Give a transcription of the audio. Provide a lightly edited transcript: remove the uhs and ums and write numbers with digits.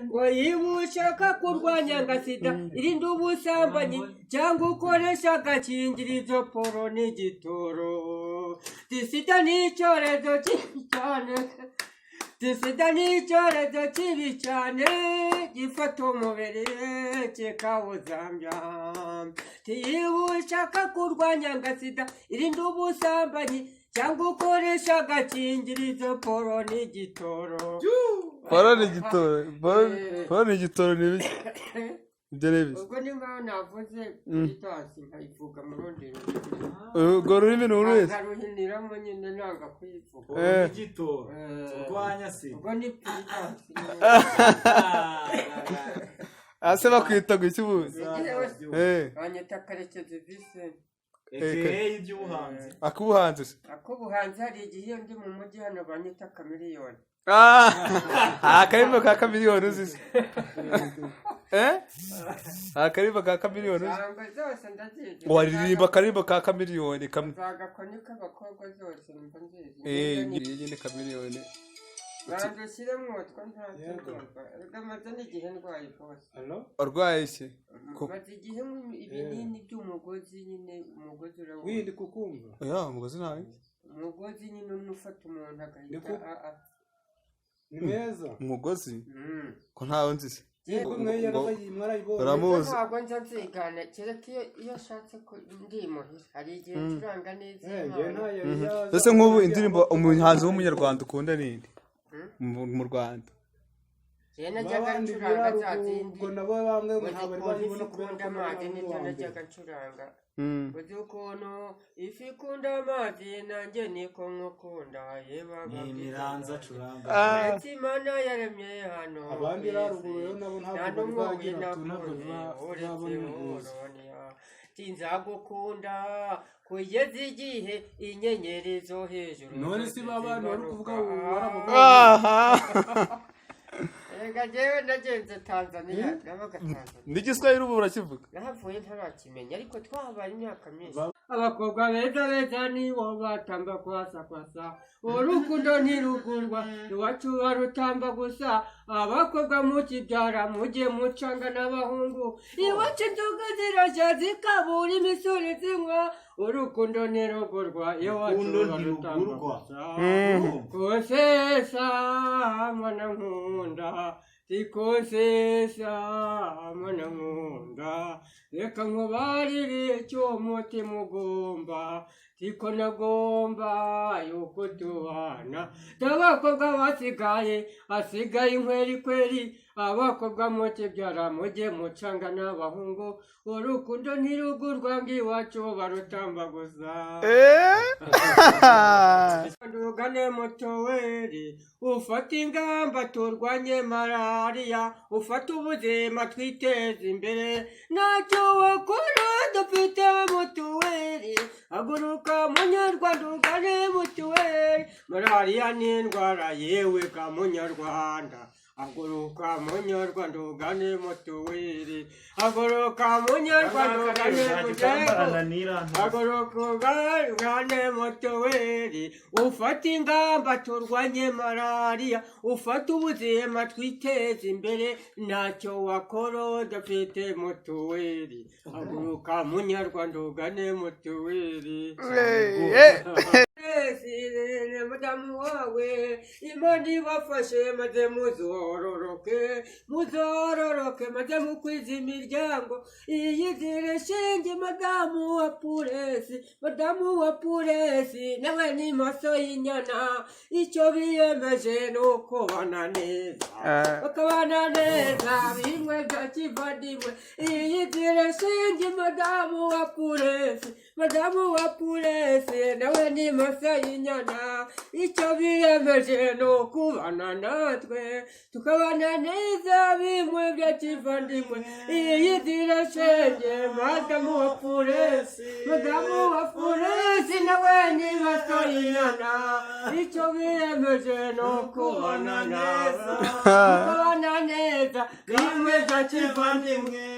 Ngo niba ushaka kurwanya nga sida, irinde ubusambanyi cyangwa ukoresha agakingirizo. Poro n'igitoro. Sida ni icyorezo kibi cyane. Sida ni icyorezo kibi cyane, gifata umubiri kikawuzambya. Niba ushaka kurwanya nga sida, irinde ubusambanyi cyangwa ukoresha agakingirizo. Poro n'igitoro. Poro ni igitoro? Poro ni igitoro ni ibiki? Ibyo ni ibiki? Ubwo ni nkaho navuze gitasi nkayivuga mu rundi rurimi. Urwo rurimi ni uruhe? Nkaruhiniramo nyine, nanga kuyivuga. Igitoro. Urwanya si Ubwo ni puritasi. Ase bakwita ngo iki ubundi? Banyita Karekezi Vincent. Aka iby'ubuhanzi. Akubuhanzi se? Ak'ubuhanzi, hari igihe iyo ndi mu mujyi hano banyita Kamiliyoni. Ah, akarimbo ka Kamiliyoni uzi se? Akarimbo ka Kamiliyoni uzi? Ntabwo zose ndazizi. Waririmba akarimbo ka Kamiliyoni kamwe. Zagakoni k'abakobwa zose mba nzizi. Iyi nyine Kamiliyoni. Banza ushyiremo utwo, ntacyo ndumva. Erega maze n'igihe ndwaye rwose. Urwaye iki? Maze igihe nywa ibinini by'umugozi nyine, umugozi urawuzi. Windi kukumva. Oya, umugozi ntawe. Umugozi nyine umwe ufata umuntu agahita Ni meza. Umugozi ko ntawe nzi se? Yego, mwe mwarayibonye. Uramuzi? Ntabwo nza nzigana, kereka iyo ashatse ko ndi imuhira. Hari igihe ncuranga neza. Njye Impano. ntayo yaza. Ese nk'ubu indirimbo, umuhanzi w'umunyarwanda ukunda ninde mu Rwanda? Njyewe najyaga Babandi ncuranga za birarugu, zindi. Ubwo nabo bamwe Uzi ntabwo bari ukuntu bayibona ifi kubera ikunda ko amazi, nabo nibyo uwa mbere. najyaga ncuranga. Uzi ukuntu ifi ikunda amazi, nanjye niko nkukunda, yebaga. Ni imiranza acuranga. Uretse Imana yaremye hano Abandi ku isi, haruguru rero nabo ntabwo nta bari n'umwe bagira tu, ntabwo winakunze uretse babona impuzu. Woroniya. Nzagukunda kugeza igihe inyenyeri zo hejuru None zose si ba bana wari kuvuga zimanuka. warababonye? Aha. Erega njyewe nagenze Tanzania, nabaga Tanzania. N'igiswahili ubu urakivuga? Nahavuye ntarakimenya, ariko twahabaye imyaka myinshi. Abakobwa beza beza nibo batamba kwasa kwasa. Urukundo ntirugurwa, iwacu barutamba gusa. Abakobwa mukibyara mujye mucanga n'abahungu. Iwacu inzoga zirashya zikabura imisore zinywa. Urukundo ntirugurwa, iwacu Urukundo barutamba ntirugurwa. gusa. Kosesa mwana nkunda, tikosesa mwana nkunda, reka nkubarire icyo umutima ugomba, tiko nagomba yuko tubana. Abakobwa basigaye, hasigaye inkweri kweri. Abakobwa mukibyara mujye mucanga n'abahungu. Urukundo ntirugurwa ngo iwacu barutamba gusa. Ndugane mutuweli, ufate ingamba turwanye malariya, ufate ubuzima twiteze imbere. Ntacyo wakora dufite mutuweli. Haguruka munyarwanda, ugane mutuweli. Malariya ni indwara yewe ka munyarwanda. Haguruka munyarwanda, ugane mutuweli. Haguruka munyarwanda, ugane mutuweli. Haguruka ugane mutuweli, ufate ingamba turwanye malariya, ufate ubuzima twiteze imbere. Ntacyo wakora udafite mutuweli. Haguruka munyarwanda, ugane mutuweli. Madamu wawe, Imana ibafashe maze muzororoke, muzororoke maze mukwize imiryango. Iyizire shenge madamu wa Puresi, madamu wa Puresi nawe ni maso y'inyana. Icyo biyemeje ni ukubana neza, bakabana neza bimwe bya kivandimwe. Iyizire shenge madamu wa Puresi, madamu wa Puresi nawe ni maso y'inyana. Icyo biyemeje ni ukubana natwe, tukabana neza bimwe bya kivandimwe. Iyizire shenge madamu wa Puresi, madamu wa Puresi nawe ni maso y'inyana. Icyo biyemeje ni ukubana neza, tukabana neza bimwe bya kivandimwe.